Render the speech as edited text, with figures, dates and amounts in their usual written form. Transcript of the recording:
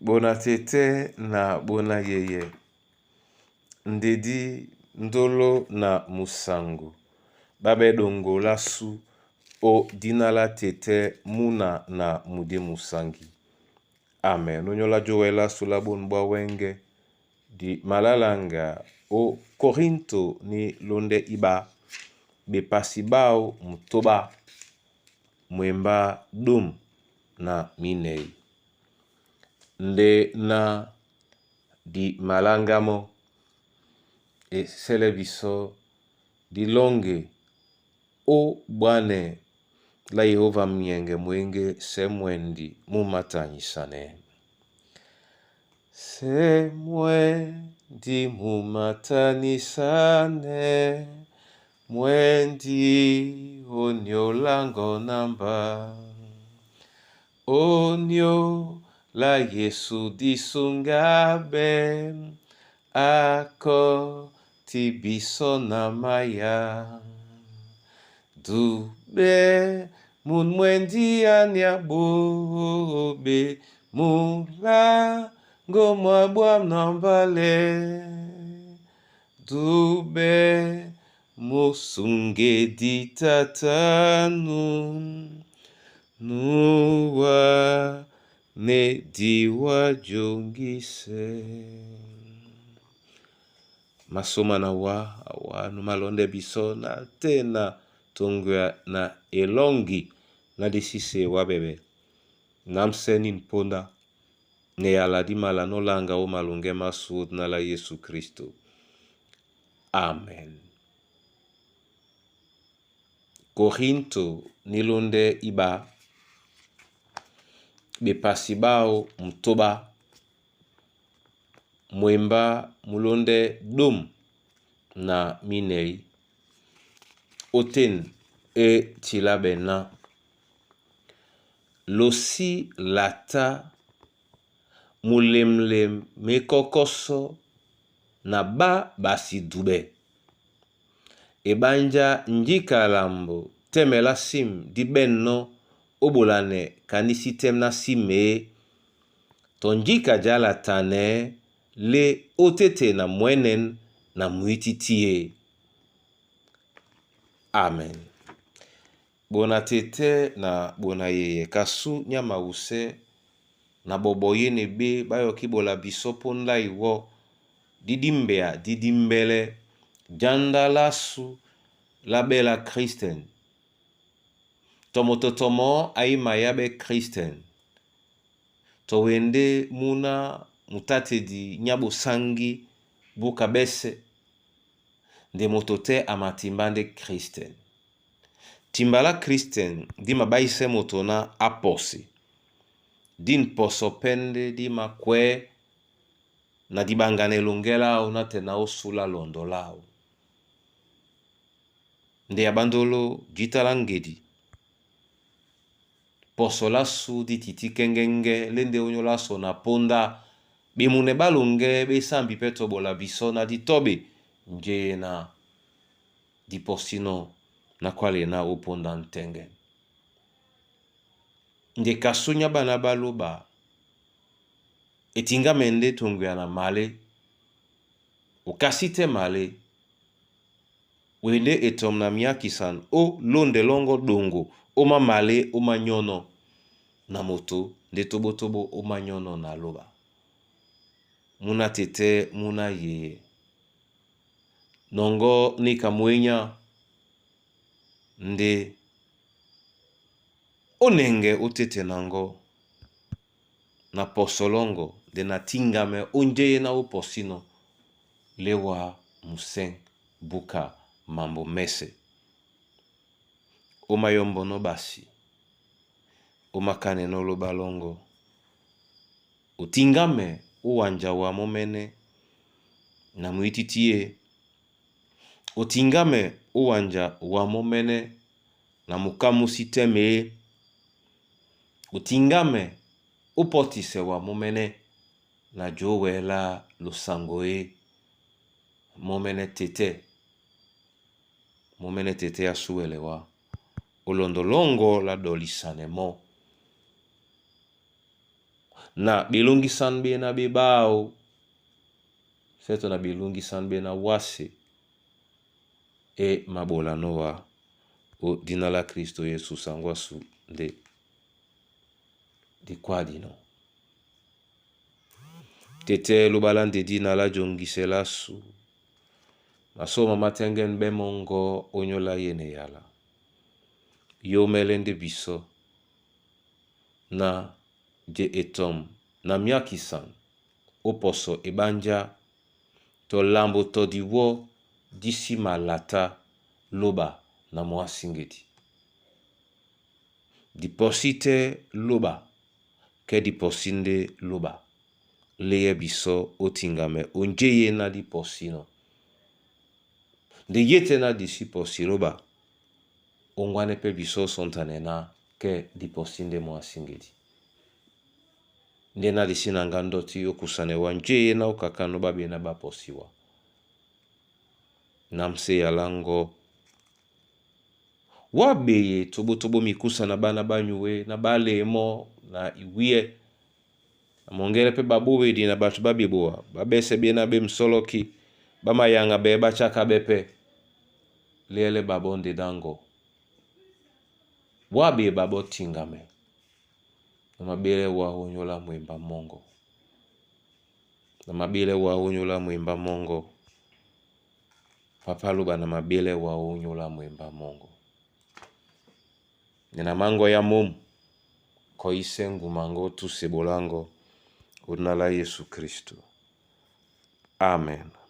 Bona tete na bona yeye ndedi ndolo na musango babe dongola su o dina la tete muna na mudie musangi. Amen. Onyola jowela su la bonu bwa wenge di malalanga o Korinto ni londe iba bepasi bao mutoba mwemba dum na minei. Nde na di malangamo esele biso dilonge o bwane la Yehova myenge mwenge se mwendi mumatanyisane. Se mwendi mumatanisane mwendi onyolango namba onyo la Yesu disungabe ako tibiso na maya dube mun mwendi ania bobe mula ngomwa bwa nambale dube musunge ditatanu nuwa ne diwa jongise masoma na wa awa numalonde biso na te na tongwa na elongi na disise wa bebe namse ni mponda ne yala di mala nolanga o malunge masu na la Yesu Kristo. Amen. Korinto nilonde iba bepasi bao mutoba mwemba mulonde dum na minei oten e tila bena losi lata mulemlem mekokoso na ba basi dube ebanja njikalambo temela sim di benno obolane kanisi tem na sime to njika jala tane le otete na mwenen na muititie. Amen. Bona tete na bona yeye kasu nyama use na bobo yene be bayoki bola biso mpo iwo didimbea didimbele janda lasu la bela Kristen. Tomototomo aima ya be Kristen. Towende muna mutatedi nyabosangi buka bese nde moto te amatimba nde Kristen. Timba la Kristen di mabaise moto na aposi. Din poso pende di makwe na dibangana elongela au na tena osula londo lao. Nde ya bandolo jitala ngedi. Poso lasu di titi kengenge lende onyo laso na ponda bimune balonge besambi pe tobola biso na ditobe nje na diposino na kwale na oponda ntenge. Nde kasunya bana baloba etingame nde tongwea na male okasi te male wende etom na miakisan o londe longo dongo oma male oma nyono na moto nde tobotobo oma nyono na loba muna tete muna yeye nongo nika mwenya nde onenge otete nango na posolongo nde na tingame onjeye na oposino lewa musen buka mambo mese omayombo no basi omakane no loba longo otingame owanja wa momene na muititie otingame owanja wa momene na mukamusi teme otingame opotise wa momene na jowela losango e momene tete momene tete asuwele wa olondolongo la dolisane mo. Na belongisani be na bebao seto na belongisani be na wase e mabola noa o dina la Kristo Yesu sangwasu nde dikwadino. Tete lobala nde dina la jongisela su. Masoma matengen be mongo onyola yene yala. Yo melende biso na je etom na miakisan oposo ebanja to lambo to diwo disi malata loba na mwasingedi. Diposi te loba ke diposi nde loba. Leye biso otingame onje ye na diposi no. Nde ye te na disi posi loba ongwane pe biso sontane na ke diposi nde mwasingedi. Nde na disi na nga ndoti okusane wa nje ye na okakano babe na baposi wa. Na mse ya lango wabeye tobotobo mikusa na bana banyuwe na balemo na iwie na mongele pe babowedi na bato babeboa babese be na be msoloki bamayanga be bachaka bepe lele babonde dango wabe babotingame na mabele wa onyola mwemba mongo na mabele wa onyola mwemba mongo papa loba na mabele wa onyola mwemba mongo nena mango ya momu koise ngumango tusebolango onala Yesu Kristo. Amen.